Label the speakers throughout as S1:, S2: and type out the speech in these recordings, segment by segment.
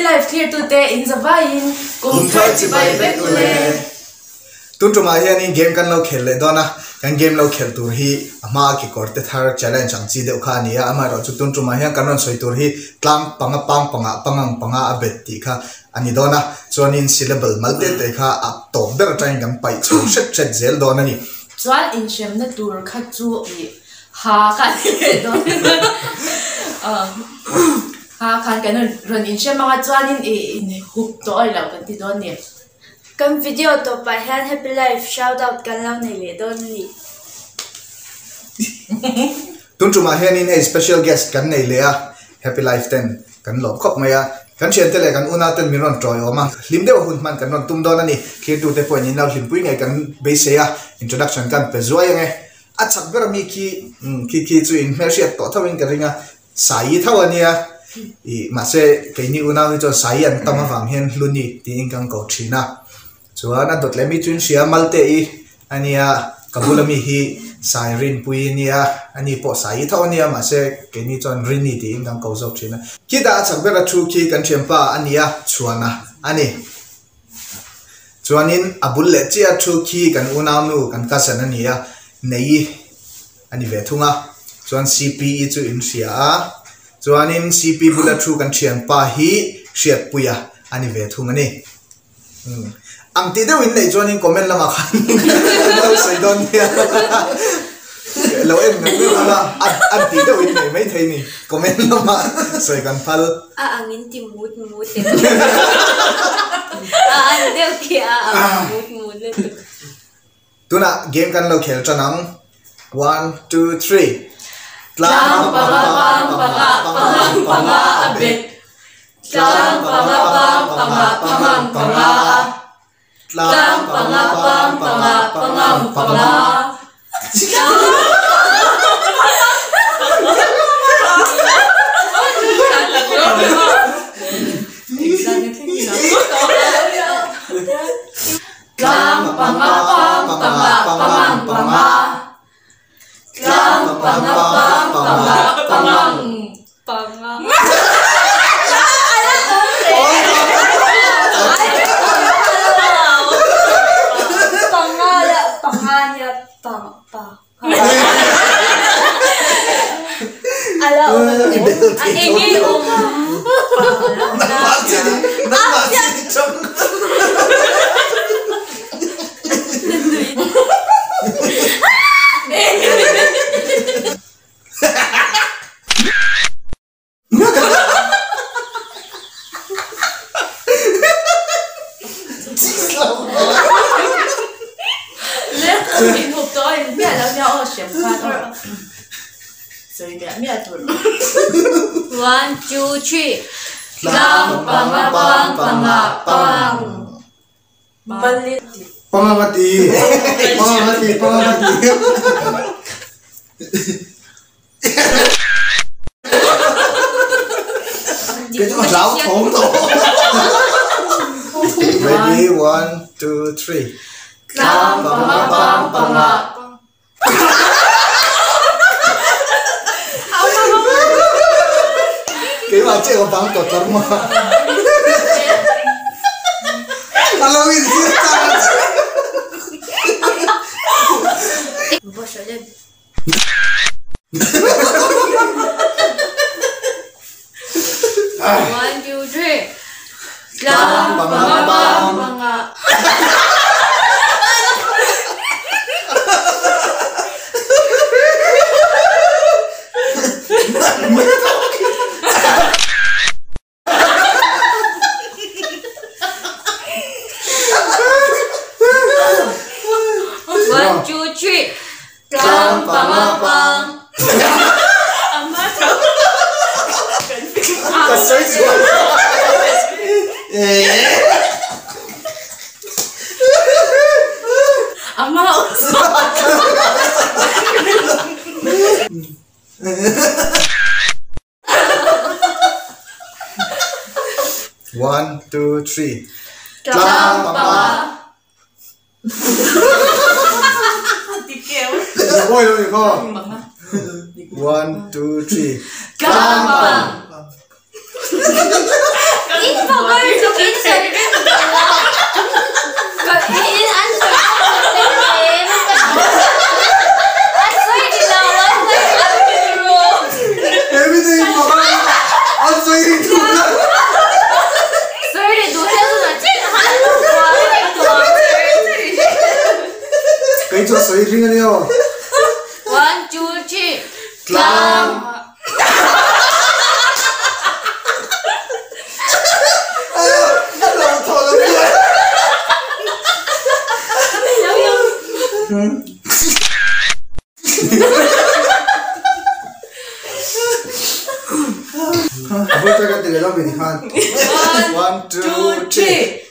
S1: Life thlirtute in zavaiin kum thar chibai vek u le.
S2: Tun tumah hianin game kan lo khel leh dawn a, kan game lo khel tur hi a hmaa kekawr te thar challenge ang chi deuh kha a ni a, amaherawhchu tun tumah hian kan rawn sawi tur hi tlang panga pang panga pangang panga a bet tih kha a ni dawn a, chuanin syllable mal te te kha a tawp ber atangin kan paih chho hret hret zel dawn a ni.
S1: Chuan inhremna tur kha chu ih ha kha a ni leh dawn ha khan kan rawn inhrem ang a, chuanin ih inhup tawh a ni lo kan ti dawn a ni.
S3: Kan video tawpah hian Happy Life shout out kan lo nei leh dawn a ni.
S2: Tun tumah hianin hei special guest kan nei leh a, Happy Life ten kan lawm khawp mai a. Kan thiante leh kan unau ten min rawn tawiawm a, hlim deuh hun hman kan rawn tum dawn a ni. Thlirtute pawhin in lo hlimpui ngei kan beisei a, introduction kan pe zuai ange. A chak ber ami khi, khi khi chu in hmelhriat tawh tho in ka ring a, Saii tho a nia, ih mahse keini unau hi chuan Saii an tam avang hian Hluni tiin kan ko thin a, chuan a dawt leh mi chu in hria Malte i a nia, ka bula mi hi Sai Rinpui a nia, ani pawh Saii tho a nia mahse keini chuan Rini tiin kan ko zawk thin a. Khitah a chak bera thu khi kan thianpa a nia, Chhuana a ni. Chuanin a bul leh chiah thu khi kan unaunu kan cousin a ni a, Neii a ni ve thung a, chuan CPE chu in hria a, chuanin CP bula thu kan thianpa hi Hriatpuia a ni ve thung a ni. Umm ang tih deuh in neih chuanin comment lamah khan lo sawi dawn nia lo en ngam ngam anga an tih deuh in nei maithei ni comment lamah sawi kan phal.
S3: A ang in ti mut mut em a an deuh khi a ang mut mut lutuk.
S2: Tunah game kan lo khel tan ang one two three
S1: Tlang panga pang panga pangang panga a bet Tlang panga pang panga pangang panga a Tlang panga pang panga pangang panga Tlang panga pang panga pangang panga Tlang panga pang panga pangang
S3: panga Panga la panga nia pang pa Ala awm a enge awm One two three
S1: Tlang panga pang panga pang
S2: Panga nga ti Panga nga ti Panga nga ti Cái chỗ ráo thốn tổ Ready one two three
S1: Tlang panga pang panga
S2: Keimah chiah ka bang tawh tlar maw A lo in zir chang a che.
S3: One two three Tlang panga pang panga. One two three Tlang panga pang.
S2: Ka sawi chhuah One two three Tlang panga One two three Tlang pang.
S3: In pakar tluk in sawi ring duh a. Ka in an sawi ring duh em ka ti. An sawi ri lo an sawi ri lo.
S2: Everything in pakar an sawi ring duh lo.
S3: Sawi ri duh hian tunah chiah han buai vek tawh ang che.
S2: Kei chu a sawi ring a nia aw.
S3: One two three tlang.
S2: One, two, three.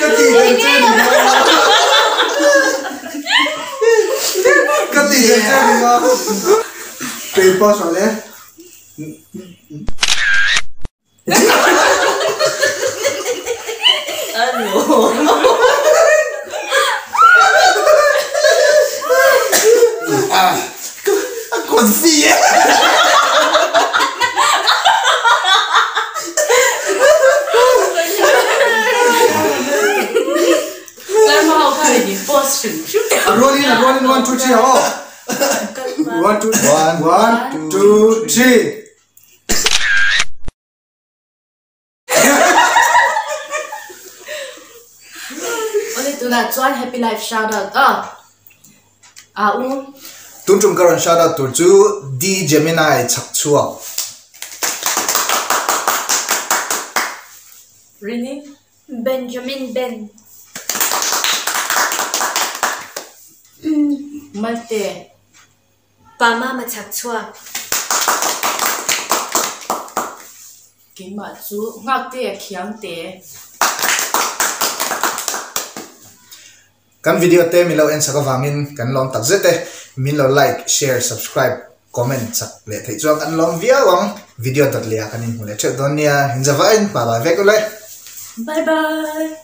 S2: Ka ti dan che ni ma. Ka ti dan che ni ma. Paper saw le. A confi e. Roll in, roll in, 1, 2, 3, oh. 1, 2, 1, 2, 3.
S1: Awle tunah chuan happy life shout out a a u.
S2: Tun tum ka rawn shout out tur chu D Gemini chhak chhuak.
S1: Rini.
S3: Benjamin Ben.
S1: Malte.
S3: Pa Mama chhak chhuak.
S1: Keimah chu nghak te a khiang te.
S2: Kan video te min lo en chak avangin kan lawm tak zet e. Min lo like, share, subscribe, comment chak leh theih chuan kan lawm viau ang. Video dawt leh ah kan inhmu leh theuh dawn nia. Inzavain bye bye vek ule.
S1: Bye bye.